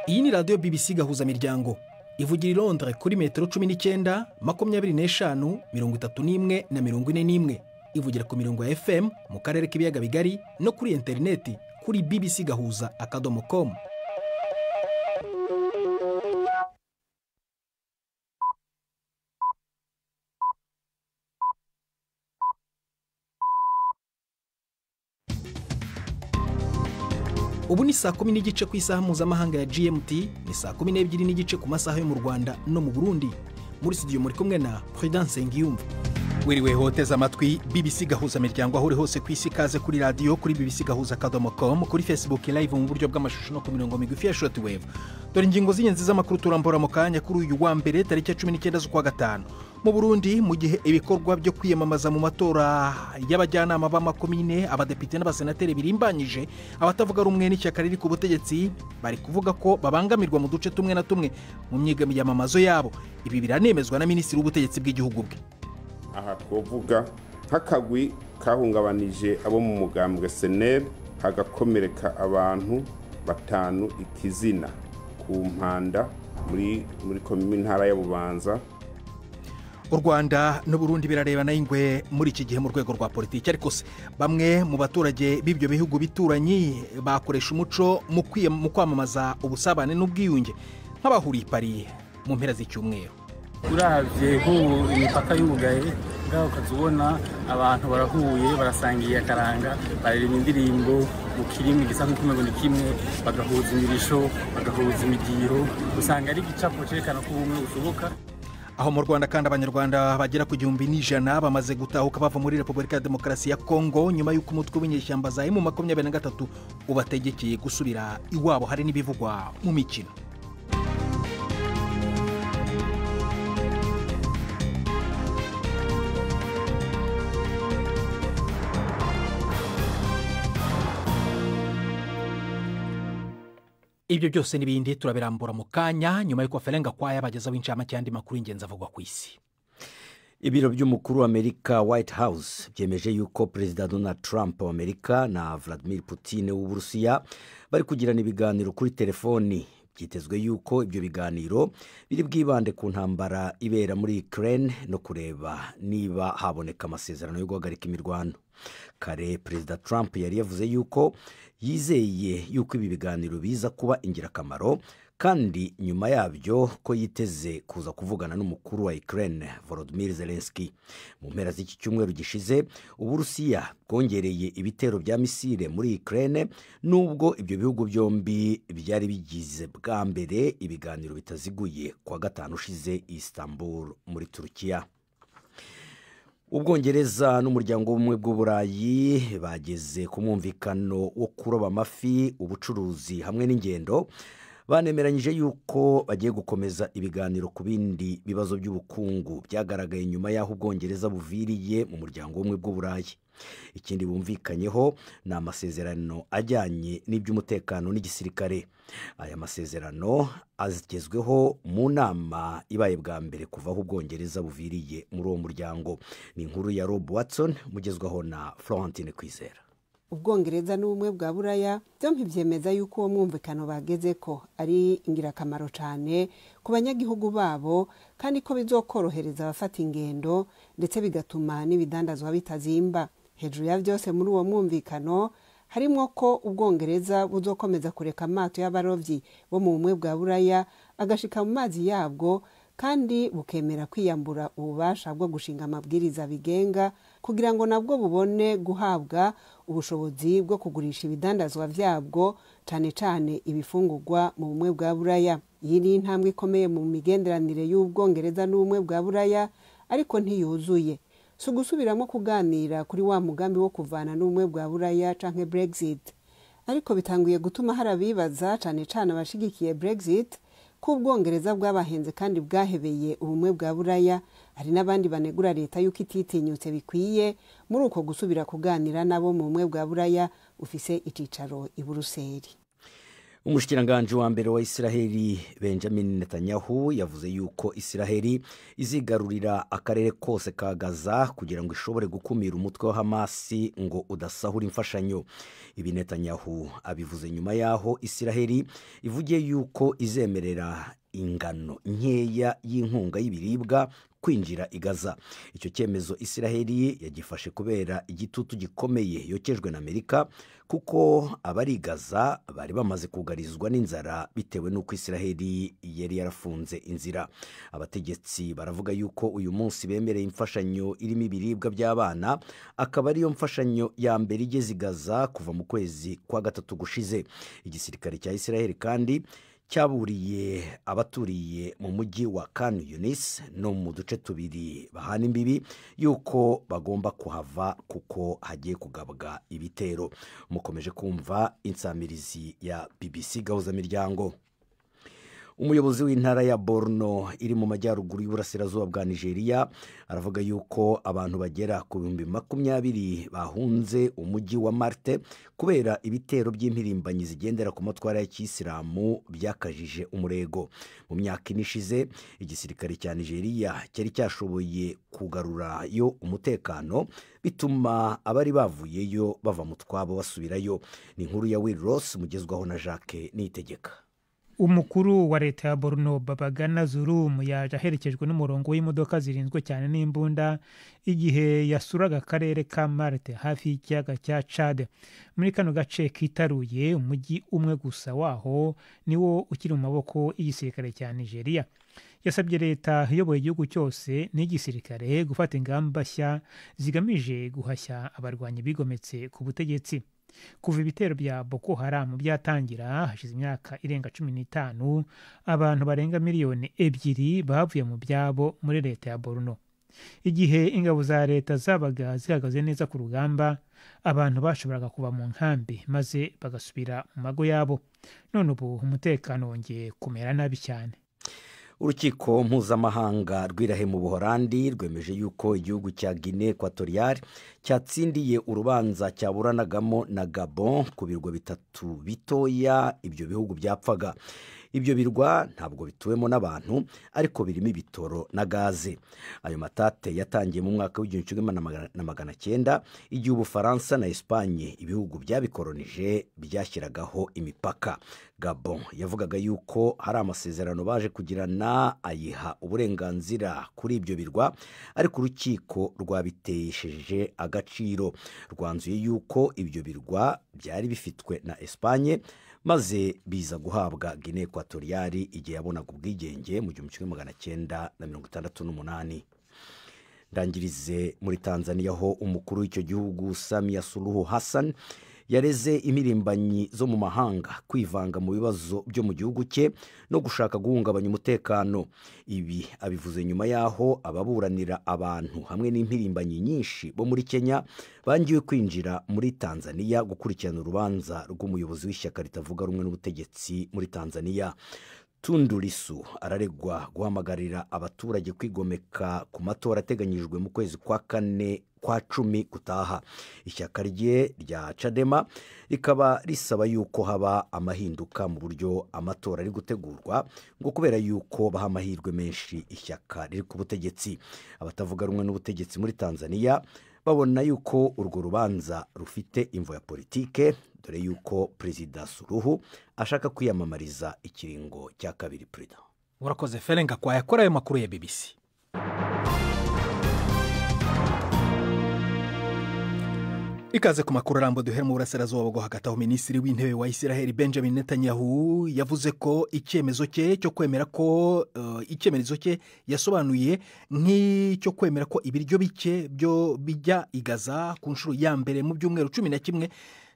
Iyi ni radiyo BBC Gahuzamiryango ivugira i Londres kuri metero 19, 25, 31 na 41. Ivugira ku mirongo ya FM mu karere k'ibiyaga bigari no kuri interineti kuri bbcgahuza.com. Ubu ni saa 10:15 ku isaha mpuzamahanga ya GMT, ni saa 12:15 ku masaha yo mu Rwanda no mu Burundi. Muri studio muri kumwe na Prudence Ngiyumva. Wiriwe hoteza amatwi BBC Gahuzamiryango aho uri hose ku isi, kaze kuri radiyo kuri bbcgahuza.com, kuri Facebook live mu buryo bw'amashusho no ku mirongo migufi ya shortwave. Dore ingingo z'ingenzi z'amakuru turambura mu kanya kuri uyu wa mbere tariki ya 19 z'ukwa gatanu. Mu Burundi, mu gihe ibikorwa byo kwiyamamaza mu matora y'abajyanama b'amakomine, abadepite n'abasenateri birimbanyije, abatavuga rumwe n'ishyaka riri ku butegetsi bari kuvuga ko babangamirwa mu duce tumwe na tumwe mu myiyamamazo yabo. Ibi biranemezwa na minisitiri w'ubutegetsi bw'igihugu bwe. Aha twovuga nk'akagwi kahungabanije abo mu mugambwe SNL, hagakomereka abantu 5 ikizina ku Mpanda muri komine ntara ya Bubanza. U Rwanda n'Uburundi birarebana ingwe muri iki gihe mu rwego rwa politiki, ariko se bamwe mu baturage b'ibyo bihugu bituranyi bakoresha umuco mu kwamamaza ubusabane n'ubwiyunge nk'abahuriye i Paris mu mpera z'icyumweru. Uravye nk'ubu imipaka y'ubugaye ngaho ukazubona abantu barahuye, barasangiye akaranga, baririmba indirimbo mu kirimi gisa nk'uko ni kimwe, bagahuza imirisho, bagahuza imidiho, usanga ari igicapo cerekana ko ubumwe bushoboka. Aho mu Rwanda kandi abanyarwanda bagera ku 1100 bamaze gutahuka bava muri Repubulika ya Demokarasi ya Kongo nyuma y'uko umutwe w'inyeshyamba za M23 ubategekeye gusubira iwabo. Hari n'ibivugwa mu mikino. Ibyo byose n'ibindi turabirambura mu kanya nyuma y'uko Ferenga Kwaya bagezaho incamake y'andi makuru y'ingenzi avugwa ku isi. Ibiro by'umukuru w'Amerika White House byemeje yuko Perezida Donald Trump wa Amerika na Vladimir Putin w'Uburusiya bari kugirana ibiganiro kuri telefoni. Byitezwe yuko ibyo biganiro biri bwibande ku ntambara ibera muri Ukraine no kureba niba haboneka amasezerano yo guhagarika imirwano. Kare Perezida Trump yari yavuze yuko yizeye yuko ibi biganiro biza kuba ingirakamaro, kandi nyuma yabyo ko yiteze kuza kuvugana n'umukuru wa Ukraine Volodymyr Zelensky. Mu mpera z'iki cyumweru gishize, Uburusiya bwongereye ibitero bya misile muri Ukraine, nubwo ibyo bihugu byombi byari bigize bwa mbere ibiganiro bitaziguye kuwa gatanu ushize Istanbul muri Turukiya. Ubwongereza n'umuryango w'ubumwe bw'Uburayi bageze ku mwumvikano wo kuroba amafi, ubucuruzi hamwe n'ingendo. Banemeranyije yuko bagiye gukomeza ibiganiro ku bindi bibazo by'ubukungu byagaragaye nyuma y'aho Ubwongereza buviriye mu muryango w'ubumwe bw'Uburayi. Ikindi bumvikanyeho ni amasezerano ajyanye n'iby'umutekano n'igisirikare. Aya masezerano agezweho mu nama ibaye bwa mbere kuva aho Ubwongereza buviriye muri uwo muryango. Ni inkuru ya Rob Watson mugezwaho na Florentine Kwizera. Ubwongereza n'ubumwe bwa Buraya byombi byemeza yuko uwo mwumvikano bageze ko ari ingirakamaro cyane ku banyagihugu babo, kandi ko bizokorohereza abafata ingendo ndetse bigatuma n'ibidandazwa bitazimba. Hejuru ya byose muri uwo mwumvikano harimo ko Ubwongereza buzokomeza kureka amato y'abarovyi bo mu bumwe bwa Buraya agashika mu mazi yabwo, kandi bukemera kwiyambura ububasha bwo gushinga amabwiriza bigenga kugira ngo nabwo bubone guhabwa ubushobozi bwo kugurisha ibidandazwa vyabwo, cane cane ibifungurwa mu bumwe bwa Buraya. Iyi ni intambwe ikomeye mu migenderanire y'Ubwongereza n'ubumwe bwa Buraya, ariko ntiyuzuye. Si ugusubiramo kuganira kuri wa mugambi wo kuvana n'ubumwe bwa Buraya canke Brexit, ariko bitanguye gutuma hari abibaza, cane cane abashigikiye Brexit, ko Ubwongereza bwabahenze kandi bwahebeye ubumwe bwa Buraya. Hari n'abandi banegura leta yuko ititinyutse bikwiye muri uko gusubira kuganira nabo mu bumwe bwa Buraya ufise icicaro i Buruseli. Umushikiranganji wa mbere wa Isiraheli Benjamin Netanyahu yavuze yuko Isiraheli izigarurira akarere kose ka Gaza kugira ngo ishobore gukumira umutwe wa Hamasi ngo udasahura imfashanyo. Ibi Netanyahu abivuze nyuma yaho Isiraheli ivugiye yuko izemerera ingano nkeya y'inkunga y'ibiribwa kwinjira i Gaza. Icyo cyemezo Isiraheli yagifashe kubera igitutu gikomeye yokejwe na Amerika, kuko abari Gaza bari bamaze kugarizwa n'inzara bitewe n'uko Isiraheli yari yarafunze inzira. Abategetsi baravuga yuko uyu munsi bemereye imfashanyo irimo ibiribwa by'abana, akaba ariyo mfashanyo ya mbere igeze i Gaza kuva mu kwezi kwa gatatu gushize. Igisirikare cya Isiraheli kandi cyaburiye abaturiye mu mujyi wa Khan Yunis no mu duce tubiri bahana imbibi yuko bagomba kuhava kuko hagiye kugabwa ibitero. Mukomeje kumva insamirizi ya BBC Gahuzamiryango. Umuyobozi w'intara ya Borno iri mu majyaruguru y'uburasirazuba bwa Nigeria aravuga yuko abantu bagera ku 20,000 bahunze umujyi wa Marte kubera ibitero by'impirimbanyi zigendera ku matwara ya Kisilamu byakajije umurego. Mu myaka ine ishize igisirikare cya Nigeria cyari cyashoboye kugarurayo umutekano, bituma abari bavuyeyo bava mu twabo basubirayo. Ni inkuru ya Will Ross mugezwaho na Jacques Niyitegeka. Umukuru wa leta ya Borno Babagana Zulum yaje aherekejwe n'umurongo w'imodoka zirinzwe cyane n'imbunda igihe yasuraga akarere ka Marte hafi y'ikiyaga cya Chad. Muri kano gace kitaruye umujyi umwe gusa waho niwo ukiri mu maboko y'igisirikare cya Nigeria. Yasabye leta iyoboye igihugu cyose n'igisirikare gufata ingamba nshya zigamije guhashya abarwanyi bigometse ku butegetsi. Kuva ibitero bya Boko Haram byatangira hashize imyaka irenga 15, abantu barenga 2 miliyoni bavuye mu byabo muri leta ya Borno. Igihe ingabo za leta zabaga zihagaze neza ku rugamba, abantu bashoboraga kuva mu nkambi maze bagasubira mu mago yabo. None ubu umutekano wongeye kumera nabi cyane. Urukiko mpuzamahanga rw'Irahe mu Buhorandi rwemeje yuko igihugu cya Guinée Equatoriale cyatsindiye urubanza cyaburanagamo na Gabon ku birwa bitatu bitoya ibyo bihugu byapfaga. Ibyo birwa ntabwo bituwemo n'abantu, ariko birimo ibitoro na gaze. Ayo matate yatangiye mu mwaka w'1900, igihe Ubufaransa na Esipanye, ibihugu byabikoronije, byashyiragaho imipaka. Gabon yavugaga yuko hari amasezerano baje kugirana ayiha uburenganzira kuri ibyo birwa, ariko urukiko rwabitesheje agaciro, rwanzuye yuko ibyo birwa byari bifitwe na Esipanye, maze biza guhabwa Guinée Equatoriale igihe yabonaga ubwigenge mu 1968. Ndangirize muri Tanzania, ho umukuru w'icyo gihugu Samia Suluhu Hassan yareze imirimbanyi zo mu mahanga kwivanga mu bibazo byo mu gihugu cye no gushaka guhungabanya umutekano. Ibi abivuze nyuma y'aho ababuranira abantu hamwe n'impirimbanyi nyinshi bo muri Kenya bangiwe kwinjira muri Tanzania gukurikirana urubanza rw'umuyobozi w'ishyaka ritavuga rumwe n'ubutegetsi muri Tanzania. Tundu Lissu araregwa guhamagarira abaturage kwigomeka ku matora ateganyijwe mu kwezi kwa kane kwa cumi gutaha. Ishyaka rye rya Chadema rikaba risaba yuko haba amahinduka mu buryo amatora ari gutegurwa, ngo kubera yuko baha amahirwe menshi ishyaka riri ku butegetsi. Abatavuga rumwe n'ubutegetsi muri Tanzania babona yuko urwo rubanza rufite imvo ya politike, dore yuko Perezida Suluhu ashaka kwiyamamariza ikiringo cya kabiri. Perezida Urakoze, Ferenga kwa yakora ayo makuru ya BBC. Ikaze ku makuru arambuye. Duhera mu burasirazuba bwo hagati, aho Minisitiri w'Intebe wa Israel Benjamin Netanyahu yavuze ko icyemezo cye cyo kwemera ko icyemezo cye yasobanuye nk'icyo kwemera ko ibiryo bike byo bijya i Gaza ku nshuro ya mbere mu byumweru 11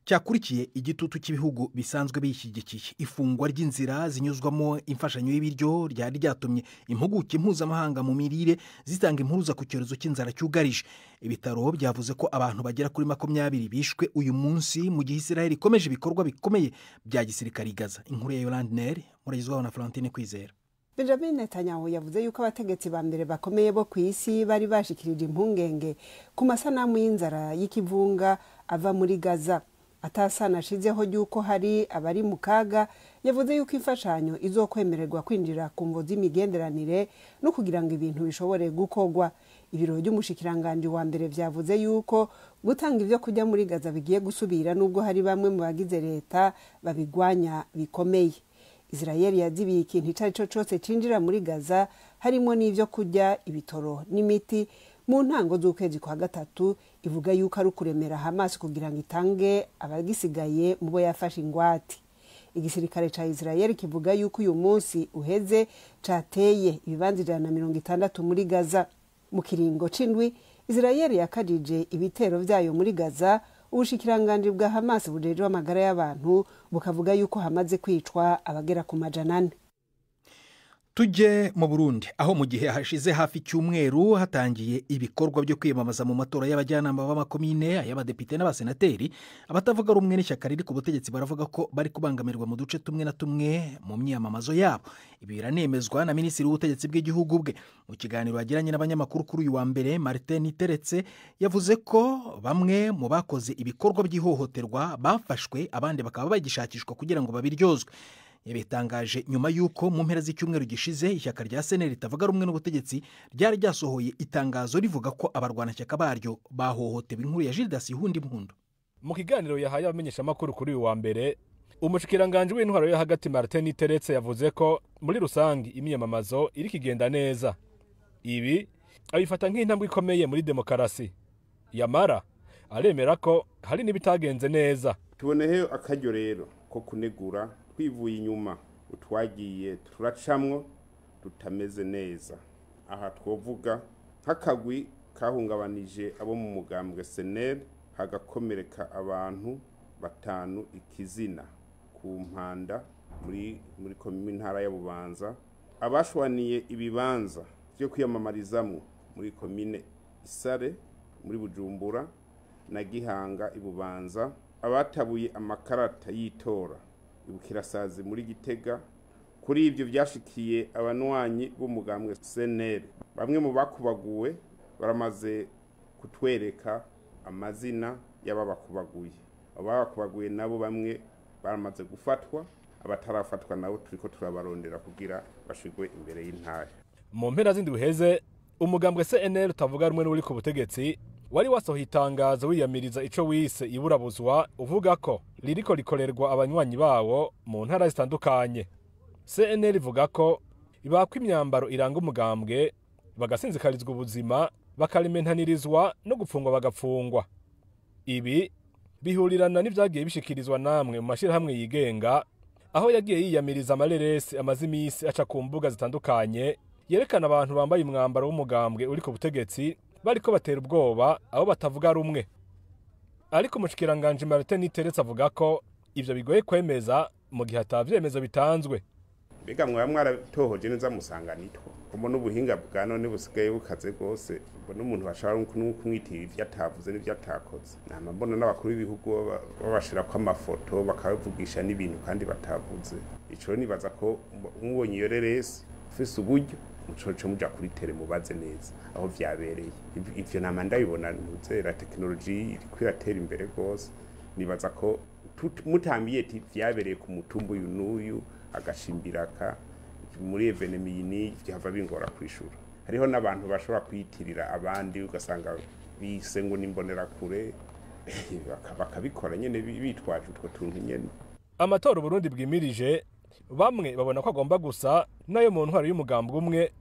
cyakurikiye igitutu cy'ibihugu bisanzwe biyishyigikiye. Ifungwa ry'inzira zinyuzwamo imfashanyo y'ibiryo ryari ryatumye impuguke mpuzamahanga mu mirire zitanga impuruza ku cyorezo cy'inzara cyugarije. Ibitaro byavuze ko abantu bagera kuri 20 bishwe uyu munsi, mu gihe Israel ikomeje ibikorwa bikomeye bya gisirikare i Gaza. Inkuru ya Yolande Neri muragezwaho na Florentine Kwizera. Benjamin Netanyahu yavuze yuko abategetsi ba mbere bakomeye bo ku isi bari bashikirije impungenge ku masanamu y'inzara y'ikivunga ava muri Gaza. Atasana ashizeho yuko hari abari mu kaga, yavuze yuko imfashanyo izokwemererwa kwinjira ku mvo z'imigenderanire no kugira ngo ibintu bishobore gukorwa. Ibiro by'umushikiranganji wa mbere vyavuze yuko gutanga ivyo kurya muri Gaza bigiye gusubira, nubwo hari bamwe mu bagize leta babigwanya bikomeye. Israel yazibiye ikintu ico arico cose cinjira muri Gaza, harimo n'ivyo kurya, ibitoro n'imiti, mu ntango z'ukwezi kwa gatatu, ivuga yuko ari ukuremera Hamas kugira ngo itange abagisigaye mu bo yafashe ingwate. Igisirikare ca Israel kivuga yuko uyu munsi uheze cateye ibibanza 160 muri Gaza. Mu kiringo c'indwi Israel yakajije ibitero vyayo muri Gaza. Ubushikiranganji bwa Hamas bujejwe amagara y'abantu bukavuga yuko hamaze kwicwa abagera ku 400. Tujye mu Burundi, aho mu gihe hashize hafi icyumweru hatangiye ibikorwa byo kwiyamamaza mu matora y'abajyanama b'amakomine, ay'abadepite n'abasenateri, abatavuga rumwe n'ishyaka riri ku butegetsi baravuga ko bari kubangamirwa mu duce tumwe na tumwe mu myiyamamazo yabo. Ibi biranemezwa na Minisitiri w'Ubutegetsi bw'Igihugu bwe. Mu kiganiro yagiranye n'abanyamakuru kuri uyu wa mbere, Martin Niteretse yavuze ko bamwe mu bakoze ibikorwa by'ihohoterwa bafashwe, abandi bakaba bagishakishwa kugira ngo babiryozwe. Yabitangaje nyuma y'uko mu mpera z'icyumweru gishize ishyaka rya CNL ritavuga rumwe n'ubutegetsi ryari ryasohoye itangazo rivuga ko abarwanashyaka baryo bahohotewe. Inkuru ya Gildas Ihundi Mpundu. Mu kiganiro yahaye abamenyeshamakuru kuri uyu wa mbere, umushikiranganji w'intwaro yo hagati Martin Niteretse yavuze ko muri rusangi imyiyamamazo iri kigenda neza. Ibi abifata nk'intambwe ikomeye muri demokarasi. Yamara aremera ko hari n'ibitagenze neza. Tuboneyeho akaryo rero ko kunegura twivuye inyuma utwagiye turacamwo tutameze neza. Aha twovuga nk'akagwi kahungabanije abo mu mugambwe CNL, hagakomereka abantu 5 ikizina ku Mpanda muri komine ntara ya Bubanza, abashwaniye ibibanza byo kwiyamamarizamwo muri komine Isare muri Bujumbura na Gihanga ibubanza, abatabuye amakarata y'itora ibukirasazi muri Gitega. Kuri ibyo byashikiye abanwanyi b'umugambwe CNL, bamwe mu bakubaguwe baramaze kutwereka amazina y'ababakubaguye. Ababakubaguye nabo bamwe baramaze gufatwa, abatarafatwa nabo turiko turabarondera kugira bashigwe imbere y'intare. Mu mpera z'indwi uheze umugambwe CNL utavuga rumwe n'uri ku butegetsi wari wasohoye itangazo wiyamiriza ico wise iburabuzwa, uvuga ko ririko rikorerwa abanywanyi bawo mu ntara zitandukanye. CNL ivuga ko ibakwa imyambaro iranga umugambwe, bagasinzikarizwa ubuzima, bakarimentanirizwa no gupfungwa bagapfungwa. Ibi bihurirana n'ivyagiye bishikirizwa namwe mu mashirahamwe yigenga, aho yagiye yiyamiriza amareresi amaze imisi aca ku mbuga zitandukanye yerekana abantu bambaye umwambaro w'umugambwe uri ku butegetsi bariko batera ubwoba abo batavuga rumwe. Ariko umushikiranganji Martin Niteretse avuga ko ivyo bigoye kwemeza mu gihe atavyemezo bitanzwe. Mbega mwaba mwaratohoje neza musanga nitwo mbona ubuhinga bwa none busigaye bukaze rwose, mbona umuntu bashobora kumwitira ivyo atavuze n'ivyo atakoze. Nama mbona n'abakuru b'ibihugu babashirako amafoto bakabavugisha n'ibintu kandi batavuze. Ico nibaza ko umubonye iyo reresi ufise uburyo mucoce muja kuri tele mubaze neza aho vyabereye. Ivyo nama ndabibona ntuzera tekinoloji iriko iratera imbere rwose. Nibaza ko mutambiye ati vyabereye ku mutumba uyu n'uyu agashimbiraka muri evenemini vyava bingora kwishura. Hariho n'abantu bashobora kwiyitirira abandi ugasanga bise ngo nimbonera kure bakabikora nyene bitwaje utwo tuntu nyene. Amatora Burundi bwimirije bamwe babona ko agomba gusa nayo mu ntwaro y'umugambwe umwe,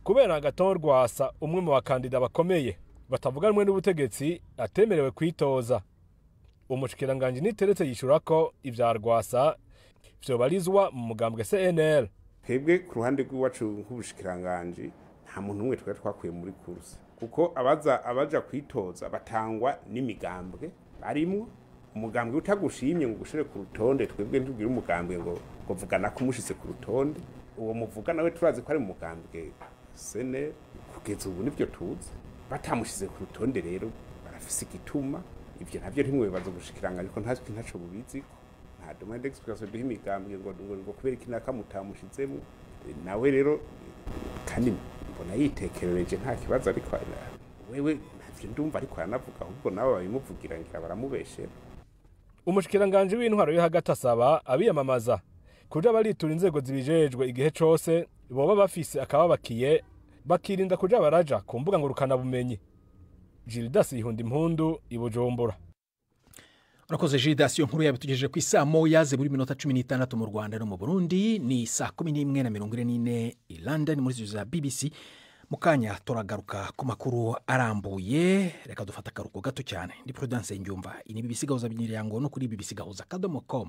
kubera Agathon Rwasa umwe mu bakandida bakomeye batavuga rumwe n'ubutegetsi atemerewe kwitoza. Umushikiranganji Niteretse yishura ko ivya Rwasa vyobarizwa mu mugambwe CNL. Twebwe ku ruhande rw'iwacu nk'ubushikiranganji nta muntu umwe twari twakuye muri kurse, kuko abaja kwitoza batangwa n'imigambwe barimwo. Umugambwe utagushimye ngo ugushire ku rutonde, twebwe ntubwire umugambwe ngo vugana ko umushitse ku rutonde, uwo muvuga nawe turazi ko ari umugambwe CNL. Kugeza ubu nivyo tuzi, batamushize ku rutonde rero barafise igituma. Ivyo navyo ntimwibaza ubushikiranganje ko ntaco bubiziko. Nta demande d'explication duha imigambwe ngo kubera iki naka mutamushizemo. Nawe rero kandi mbona yitekerereje nta kibazo, ariko wewe ntavyo ndumva ariko aranavuga, ahubwo nabo babimuvugira ngira baramubeshera. Umushikiranganje w'intwaro yo hagati asaba abiyamamaza kuja baritura inzego zibijejwe igihe cose boba bafise akababakiye, bakirinda kuja baraja ku mbuga ngurukanabumenyi. Gildas Ihundimpundu, i Bujumbura. Urakoze Gildas, iyo nkuru yabitugejeje ku isaa moya zibura iminota 16 mu Rwanda no mu Burundi, ni saa 11:44 i London muri studio za BBC. Mu kanya turagaruka ku makuru arambuye, reka dufate akaruhuko gato cyane. Ndi Prudence Ngyumva, iyi ni BBC Gahuza Miryango no kuri bbcgahuza.com.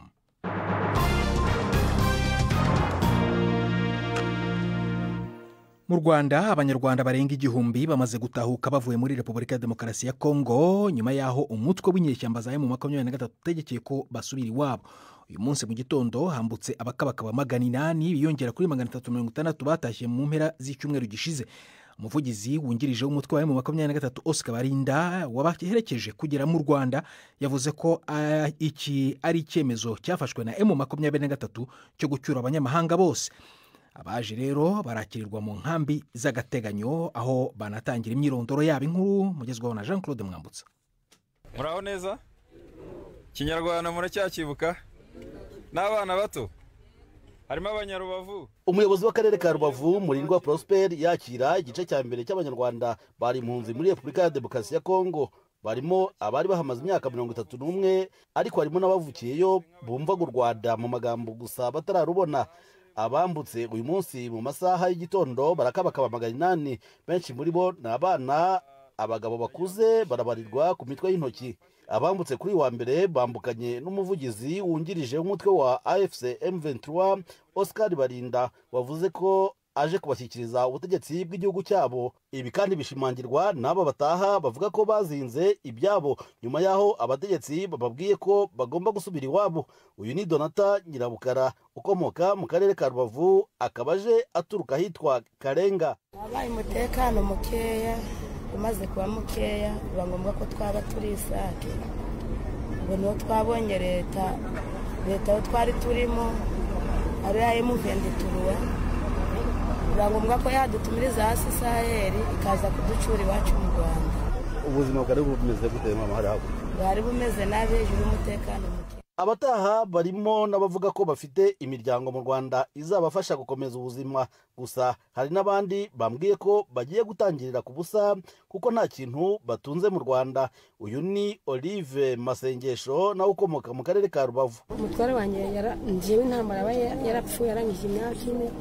Mu Rwanda abanyarwanda barenga 1000 bamaze gutahuka bavuye muri Repubulika ya Demokarasi ya Kongo nyuma yaho umutwe w'inyeshyamba za M23 utegekeye ko basubira iwabo. Uyu munsi mu gitondo hambutse abakabaka ba 800 biyongera kuri 360 batashye mu mpera z'icyumweru gishize. Umuvugizi wungirije w'umutwe wa M23 Oscar Barinda wabaherekeje kugera mu Rwanda yavuze ko iki ari icyemezo cyafashwe na M23 cyo gucyura abanyamahanga bose. Abaje rero barakirirwa mu nkambi z'agateganyo aho banatangira imyirondoro yabo. Inkuru mugezwaho na Jean Claude Mwambutsa. Muraho neza? Kinyarwanda muracyakibuka? N'abana bato harimo abanyarubavu. Umuyobozi w'akarere ka Rubavu Murindwa Prosper yakira igice cya mbere cy'abanyarwanda bari impunzi muri Repubulika ya Demokarasi ya Kongo. Barimo abari bahamaze imyaka 31, ariko harimo n'abavukiyeyo bumvaga u Rwanda mu magambo gusa batararubona. Abambutse uyu munsi mu masaha y'igitondo barakabakaba 800, benshi muri bo ni abana, abagabo bakuze barabarirwa ku mitwe y'intoki. Abambutse kuri wa mbere bambukanye n'umuvugizi wungirije w'umutwe wa AFC M23 Oscar Barinda wavuze ko aje kubashyikiriza ubutegetsi bw'igihugu cyabo. Ibi kandi bishimangirwa n'aba bataha bavuga ko bazinze ibyabo nyuma y'aho abategetsi bababwiye ko bagomba gusubira iwabo. Uyu ni Donata Nyirabukara ukomoka mu karere ka Rubavu, akaba aje aturuka ahitwa Karenga. Wabaye umutekano mukeya, umaze kuba mukeya biba ngombwa ko twaba turi isake. Ubwo niho twabonye leta aho twari turimo ari ya M23, biba ngombwa ko yadutumiriza hasi Saheli ikaza kuducura iwacu mu Rwanda. Ubuzima bwari bumeze gute mama hari hakurya? Bwari bumeze nabi, hejuru y'umutekano muke. Abataha barimo n'abavuga ko bafite imiryango mu Rwanda izabafasha gukomeza ubuzima, gusa hari n'abandi bambwiye ko bagiye gutangirira ku busa kuko nta kintu batunze mu Rwanda. Uyu ni Olive Masengesho nawe ukomoka mu karere ka Rubavu. Umutware wanjye njyewe intambara aba yarapfuye arangije imyaka 4,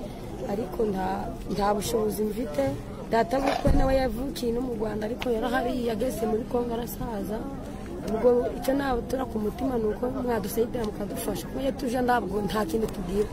ariko nta bushobozi mfite. Data bukwe nawe yavukiye no mu Rwanda, ariko yarahari yageze muri Kongo arasaza. Ubwo icyo natura ku mutima ni uko mwadusayidira mukadufasha, kuko iyo tuje ntabwo nta kindi tubwira.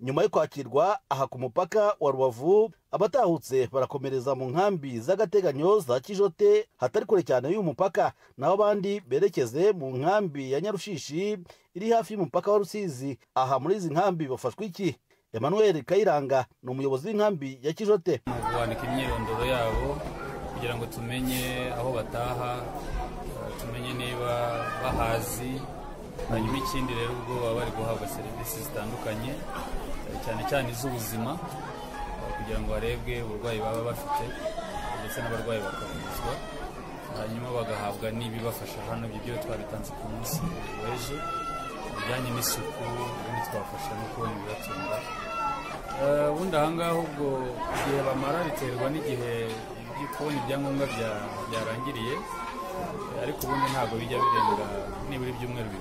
Nyuma yo kwakirwa aha ku mupaka wa Rubavu, abatahutse barakomereza mu nkambi z'agateganyo za Kijote hatari kure cyane y'uyu mupaka, naho abandi berekeze mu nkambi ya Nyarushishi iri hafi y'umupaka wa Rusizi. Aha muri izi nkambi bafashwe iki? Emmanuel Kayiranga ni umuyobozi w'inkambi ya Kijote. Kwandika imyirondoro yabo kugira ngo tumenye aho bataha, tumenye niba bahazi. Hanyuma ikindi rero ubwo baba bari guhabwa serivisi zitandukanye cyane cyane iz'ubuzima kugira ngo harebwe uburwayi baba bafite ndetse n'abarwayi bakavuzwa, hanyuma bagahabwa n'ibibafasha hano. Ibyo byo twabitanze ku munsi w'ejo bijyanye n'isuku, ubundi twabafasha no kubona ibibatunga. Ubundi aha ngaha ubwo igihe bamara biterwa n'igihe kubona ibyangombwa byarangiriye, ariko ubundi ntabwo bijya birenga nibura ibyumweru 2.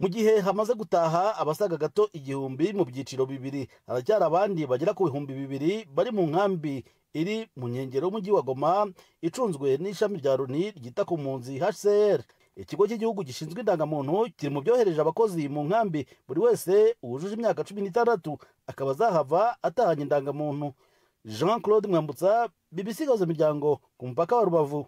Mu gihe hamaze gutaha abasaga gato 1000 mu byiciro 2, haracyari abandi bagera ku 2000 bari mu nkambi iri mu nkengero y'umujyi wa Goma icunzwe n'ishami rya Loni ryita ku mpunzi HCR. Ikigo cy'igihugu gishinzwe indangamuntu kiri mu byohereje abakozi mu nkambi, buri wese wujuje imyaka 16 akaba azahava atahanye indangamuntu. Jean Claude Mwambutsa, BBC Gahuza Miryango, ku mupaka wa Rubavu.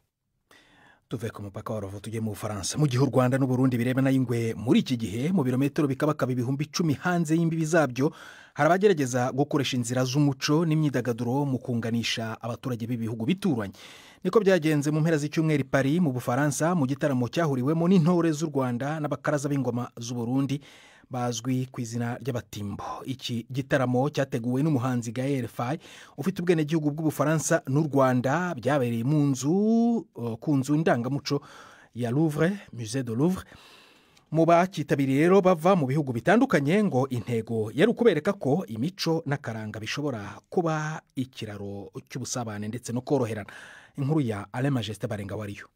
Tuve ku mupaka wa Rubavu tujye mu Bufaransa. Mu gihe u Rwanda n'u Burundi birebana y'ingwe muri iki gihe mu birometero bikabakaba 10,000 hanze y'imbibi zabyo, hari abagerageza gukoresha inzira z'umuco n'imyidagaduro mu kunganisha abaturage b'ibihugu bituranye. Niko byagenze mu mpera z'icyumweru Paris mu Bufaransa, mu gitaramo cyahuriwemo n'intore z'u Rwanda n'abakaraza b'ingoma z'u Burundi bazwi ku izina ry'abatimbo. Iki gitaramo cyateguwe n'umuhanzi Gaël Faye ufite ubwenegihugu bw'Ubufaransa n'u Rwanda, byabereye mu nzu ku nzu ndangamuco ya Louvre, Musée de Louvre. Mu bakitabiriye rero bava mu bihugu bitandukanye, ngo intego yari ukubereka ko imico n'akaranga bishobora kuba ikiraro cy'ubusabane ndetse no koroherana. Inkuru ya Alain Majesté Barenga wariyo.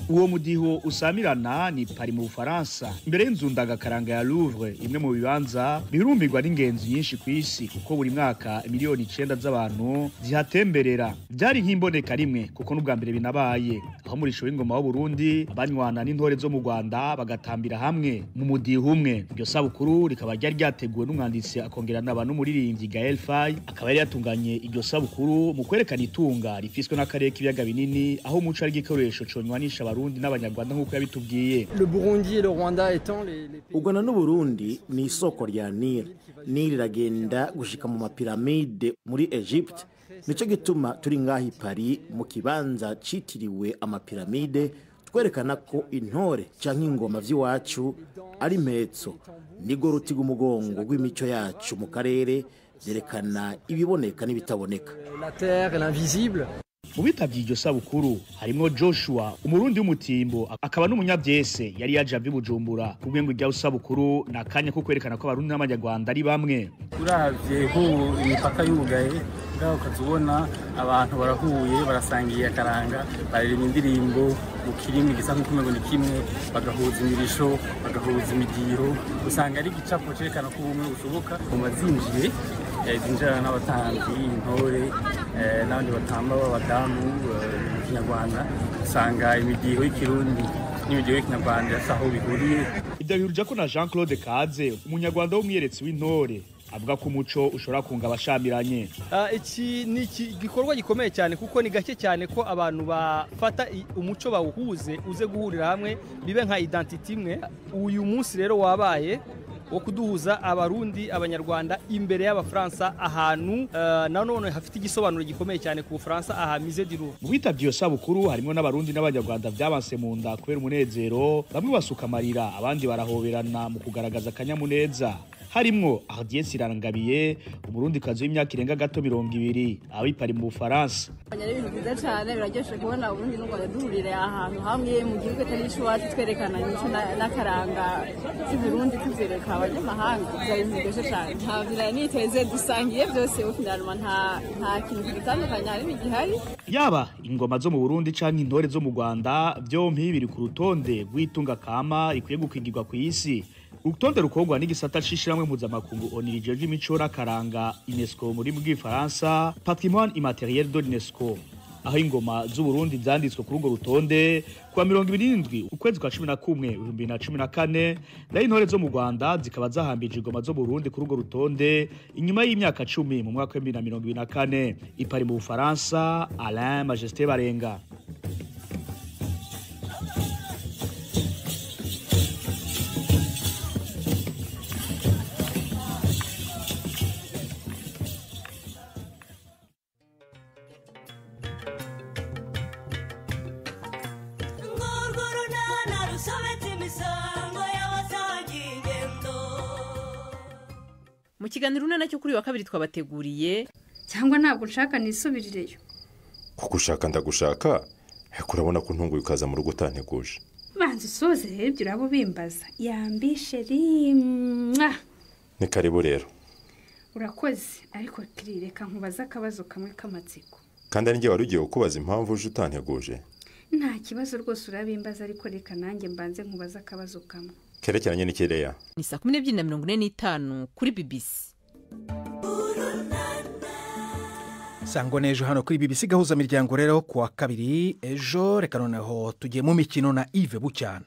Uwo mudiho usamirana ni Paris mu Bufaransa, imbere y'inzu ndagakaranga ya Louvre, imwe mu bibanza bihurumbirwa n'ingenzi nyinshi ku isi, kuko buri mwaka 9 miliyoni z'abantu zihatemberera. Byari nk'imboneka rimwe, kuko n'ubwa mbere binabaye, aho umurisho w'ingoma w'u Burundi abanywana n'intore zo mu Rwanda bagatambira hamwe mu mudiho umwe. Iryo sabukuru rikaba ryari ryateguwe n'umwanditsi akongera n'aba n'umuririmbyi Gaël Faye, akaba yari yatunganye iryo sabukuru mu kwerekana itunga rifiswe n'akarere k'ibiyaga binini, aho umuco ari igikoresho conywanisha Abarundi n'Abanyarwanda, nk'uko yabitubwiye. Le Burundi et le Rwanda étant les U Rwanda n'Uburundi ni isoko rya Nile. Nile iragenda gushika mu mapiramide muri Egypte. Nicyo gituma turi ngaha i Paris mu kibanza citiriwe amapiramide, twerekana ko intore canke ingoma vy'iwacu ari impetso, nigo ruti rw'umugongo rw'imico yacu mu karere, vyerekana ibiboneka n'ibitaboneka. La terre et l'invisible. Mu bitavye iryo sabukuru harimwo Joshua, Umurundi w'umutimbo akaba n'umunyavyese, yari yaje ava i Bujumbura. Kubwe ngo iryo sabukuru ni akanya ko kwerekana ko Abarundi n'Abanyarwanda ari bamwe. Uravye nk'ubu imipaka yugaye, ngaho ukaza ubona abantu barahuye, barasangiye akaranga, baririmba indirimbo mu kirimi gisa nk'uko umengo ni kimwe, bagahuza imirisho, bagahuza imidiho, usanga ari igicapo cerekana ko ubumwe bushoboka. Ngoma zinjiye, zinjirana n'abatambyi, intore, n'abandi batamba b'abadamu mu kinyarwanda, usanga imidiho y'ikirundi n'imidiho y'ikinyarwanda yasa aho bihuriye. Ibyo bihurija ko na Jean Claude Kaze, Umunyarwanda w'umwiyeretsi w'intore, avuga ko umuco ushobora kunga abashamiranye. Iki ni igikorwa gikomeye cyane, kuko ni gake cyane ko abantu bafata umuco bawuhuze, uze guhurira hamwe bibe nka identité imwe. Uyu munsi rero wabaye wo kuduhuza, Abarundi, Abanyarwanda, imbere y'Abafaransa, ahantu nanone hafite igisobanuro gikomeye cyane ku Bufaransa, aha Musée du Louvre. Mu bitavye iyo sabukuru harimo n'Abarundi n'Abanyarwanda vyabanse mu nda kubera umunezero, bamwe basuka amarira, abandi barahoberana mu kugaragaza akanyamuneza. Harimwo Ardier Sirangabiye, Umurundikazi w'imyaka irenga gato 20, aba i Paris mu Bufaransa. Ari ibintu byiza cyane, biraryoshe kubona Uburundi n'u Rwanda duhurira ahantu hamwe mu gihugu atari iwacu, twerekana imico n'akaranga cy'Uburundi, tuvyereka abanyamahanga. Byari ibintu biryoshye cyane, nta nari niteze. Dusangiye byose ubu, finalement nta kintu kidutandukanya harimo igihari. Yaba ingoma zo mu Burundi canke intore zo mu Rwanda, vyompi biri ku rutonde rw'itunga kama rikwiye gukingirwa ku isi, urutonde rukorwa n'igisata c'ishirahamwe mpuzamakungu ONU rijejwe imico n'akaranga, UNESCO mu rurimi rw'igifaransa, Patrimoine immatériel de l'UNESCO, aho ingoma z'Uburundi zanditswe kuri urwo rutonde kuwa 27 ukwezi kwa 11 2014, nayo intore zo mu Rwanda zikaba zahambije ingoma zo Burundi kuri urwo rutonde inyuma y'imyaka 10 mu mwaka wa 2024. I Paris mu Bufaransa, Alain Majesté Barenga. Urwo runana rusobetse imisango y'abasangiye ingendo. Mu kiganiro Urunana cyo kuri wa kabiri twabateguriye: Cyangwa ntabwo nshaka nisubirireyo? Kugushaka ndagushaka, ariko urabona ko ntunguye ukaza mu rugo utanteguje. Banza usoze rero ibyo uraba ubimbaza. Yambi chéri, mwa. Ni karibu rero. Urakoze, ariko kiri reka nkubaze akabazo kamwe k'amatsiko. Kandi ari njye wari ugiye kukubaza impamvu uje utanteguje. Nta kibazo rwose, urabimbaza, ariko reka nanjye mbanze nkubaze akabazo kamwe. Kerekeranye n'ikireya? Ni saa 12:45 kuri BBC. Sangwa n'ejo hano kuri BBC Gahuza Miryango rero kuwa kabiri ejo. Reka noneho tugiye mu mikino na Yves Bucyana.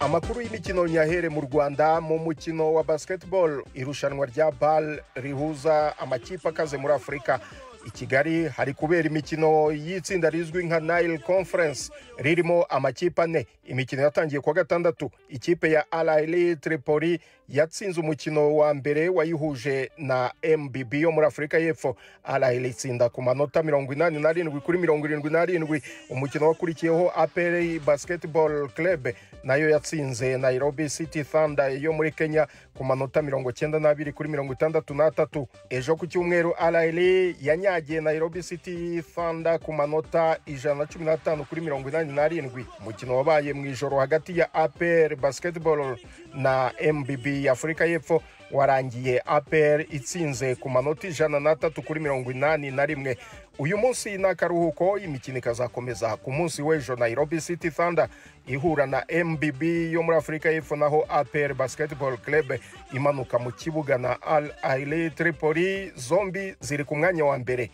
Amakuru y'imikino nyahere mu Rwanda. Mu mukino wa basketball, irushanwa rya BAL rihuza amakipe akaze muri Afurika. I Kigali hari kubera imikino y'itsinda rizwi nka Nile Conference ririmo amakipe ane. Imikino yatangiye kuwa gatandatu. Ikipe ya Al Ahly Tripoli yatsinze umukino wa mbere wayihuje na MBB yo muri Afurika y'Epfo. Al Ahly itsinda ku manota 87 kuri 77. Umukino wakurikiyeho APR Basketball Club nayo yatsinze Nairobi City Thunder yo muri Kenya ku manota 92 kuri 63. Ejo ku cyumweru Al Ahly yanyagiye Nairobi City Thunder ku manota 115 kuri 87. Umukino wabaye mu ijoro hagati ya APR Basketball na MBB ya Afurika y'Epfo warangiye APR itsinze ku manota 103 kuri 81. Uyu munsi n'akaruhuko, imikino ikazakomeza ku munsi w'ejo, Nairobi City Thunder ihura na MBB yo muri Afurika y'Epfo, naho APR Basketball Club imanuka mu kibuga na Al Ahly Tripoli. Zombi ziri ku mwanya wa mbere.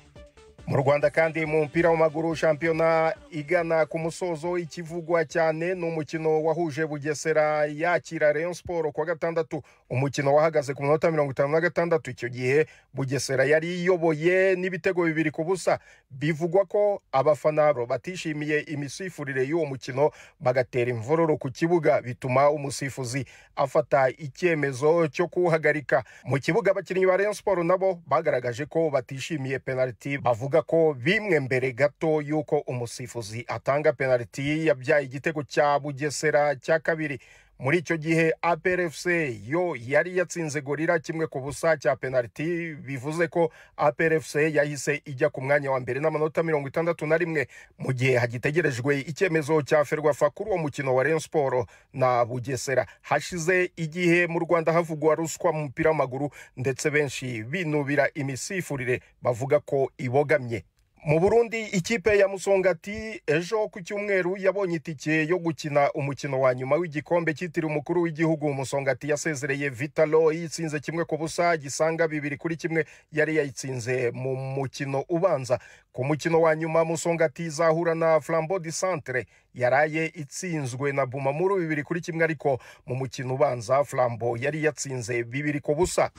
Mu Rwanda kandi mu mupira w'amaguru, shampiyona igana ku musozo, ikivugwa cyane ni umukino wahuje Bugesera yakira Rayon Sport kuwa gatandatu. Umukino wahagaze ku minota 56. Icyo gihe Bugesera yari iyoboye n'ibitego 2-0. Bivugwa ko abafana batishimiye imisifurire y'uwo mukino bagatera imvururu ku kibuga, bituma umusifuzi afata icyemezo cyo kuwuhagarika. Mu kibuga abakinnyi ba Rayon Sport nabo bagaragaje ko batishimiye penalty, bavuga ko bimwe mbere gato yuko umusifuzi atanga penalty yabyaye igitego cya Bugesera cya kabiri. Muri icyo gihe APR FC yo yari yatsinze Gorilla 1-0 cya penalty, bivuze ko APR FC yahise ijya ku mwanya wa mbere n'amanota 61, mu gihe hagitegerejwe icyemezo cya Ferwafa kuri uwo mukino wa Rayon Sport na Bugesera. Hashize igihe mu Rwanda havugwa ruswa mu mupira w'amaguru, ndetse benshi binubira imisifurire bavuga ko ibogamye. Mu Burundi ikipe ya Musongati ejo ku cyumweru yabonye itike yo gukina umukino wa nyuma w'igikombe cyitiriwe umukuru w'igihugu. Musongati yasezereye Vitalo yitsinze 1-0, gisanga 2-1 yari yayitsinze mu mukino ubanza. Ku mukino wa nyuma Musongati izahura na Flambeau du Centre yaraye itsinzwe na Bumamuru 2-1, ariko mu mukino ubanza Flambeau yari yatsinze 2-0.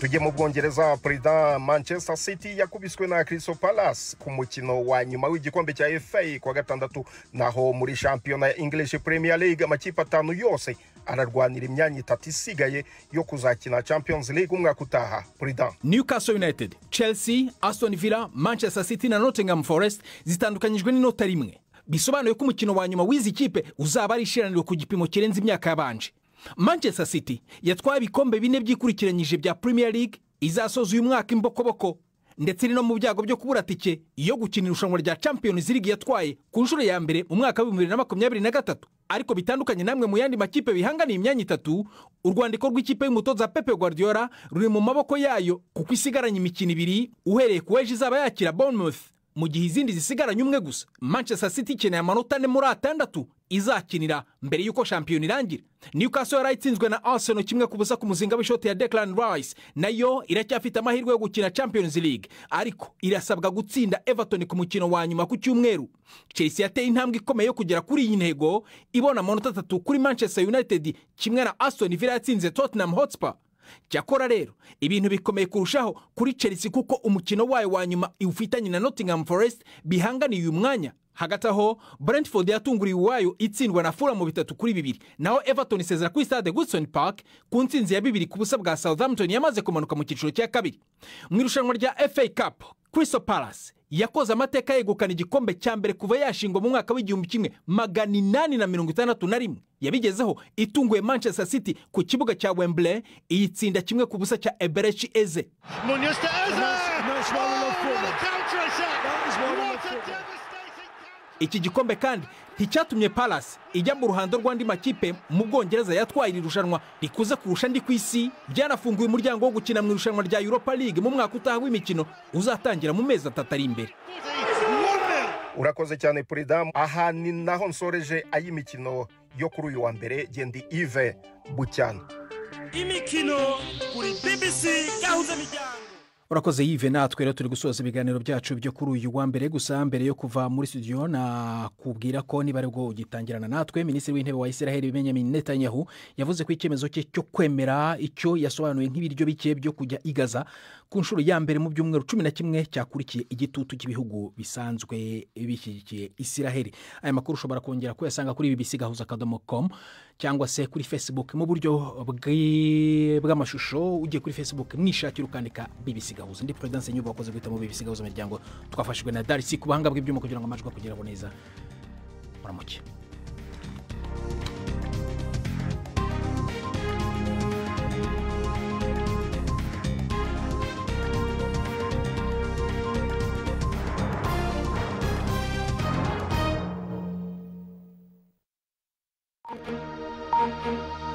Tujye mu Bwongereza. Perezida Manchester City yakubiswe na Crystal Palace ku mukino wa nyuma w'igikombe cya FA kuwa gatandatu. Naho muri shampiyona ya English Premier League amakipe 5 yose ararwanira imyanya 3 isigaye yo kuzakina Champions League umwaka utaha. Perezida Newcastle United, Chelsea, Aston Villa, Manchester City na Nottingham Forest zitandukanyijwe n'inota rimwe. Bisobanuye ko umukino wa nyuma w'izi kipe uzaba ari ishiraniro ku gipimo kirenze imyaka yabanje. Manchester City yatwaye ibikombe 4 byikurikiranyije bya Premier League, izasoza uyu mwaka imbokoboko, ndetse no mu byago byo kubura tike iyo gukina irushanwa rya Champions League yatwaye ku nshuro ya mbere mu mwaka wa 2023. Ariko bitandukanye namwe mu yandi makipe bihanganiye imyanya 3, urwandiko rw'ikipe y'umutoza Pep Guardiola ruri mu maboko yayo, kuko isigaranye imikino 2 uhereye ku ejo izaba yakira Bournemouth, mu gihe izindi zisigaranye umwe gusa. Manchester City ikeneye amanota 4 muri 6 izakinira mbere yuko shampiyona irangira. Newcastle yarayitsinzwe na Arsenal 1-0 ku muzinga w'ishoti ya Declan Rice, nayo iracyafite amahirwe yo gukina Champions League, ariko irasabwa gutsinda Everton ku mukino wa nyuma ku cyumweru. Chelsea yateye intambwe ikomeye yo kugera kuri iyi ntego, ibona amanota 3 kuri Manchester United kimwe na Aston Villa yatsinze Tottenham Hotspur. Cyakora rero ibintu bikomeye kurushaho kuri Chelsea, kuko umukino wayo wa nyuma iwufitanye na Nottingham Forest bihanganiye uyu mwanya. Hagati aho Brentford yatunguriye uwayo itsindwa na Fulham 3-2, naho Everton isezera kuri Stade Goodison Park ku ntsinzi ya 2-0 bwa Southampton yamaze kumanuka mu cyiciro cya kabiri. Mu irushanwa rya FA Cup, Crystal Palace yakoze amateka yegukana igikombe cya mbere kuva yashingwa mu mwaka w'1861. Yabigezeho itunguye Manchester City ku kibuga cya Wembley, iyitsinda 1-0 cya Eberechi Eze. Iki gikombe kandi nticyatumye Palace ijya mu ruhando rw'andi makipe mu Bwongereza yatwaye iri rushanwa rikuze kurusha andi ku isi. Byanafunguye umuryango wo gukina mu irushanwa rya Europa League mu mwaka utaha w'imikino uzatangira mu mezi 3 ari imbere. Urakoze cyane Prudent. Aha ni naho nsoreje ay'imikino yo kuri uyu wa mbere. Gendi Yves Bucyana. Imikino kuri BBC Gahuza Miryango. Urakoze Yves. Natwe rero turi gusoza ibiganiro byacu byo kuri uyu wa mbere. Gusa mbere yo kuva muri studio, nakubwira ko niba aribwo ugitangirana natwe, Minisitiri w'Intebe wa Israel Benjamin Netanyahu yavuze ko icyemezo cye cyo kwemera icyo yasobanuye nk'ibiryo bike byo kujya i Gaza ku nshuro ya mbere mu byumweru 11 cyakurikiye igitutu cy'ibihugu bisanzwe bishyigikiye Israel. Aya makuru ushobora kongera kuyasanga kuri bbcgahuza.com cyangwa se kuri Facebook mu buryo bw'amashusho. Ugiye kuri Facebook mwishakira ukandika BBC Gahuza. Ndi Prudence Nyuba, wakoze guhitamo BBC Gahuza Miryango. Twafashijwe na Darcy ku buhanga bw'ibyuma kugira ngo amajwi akugeraho neza. Muramuke. Thank you.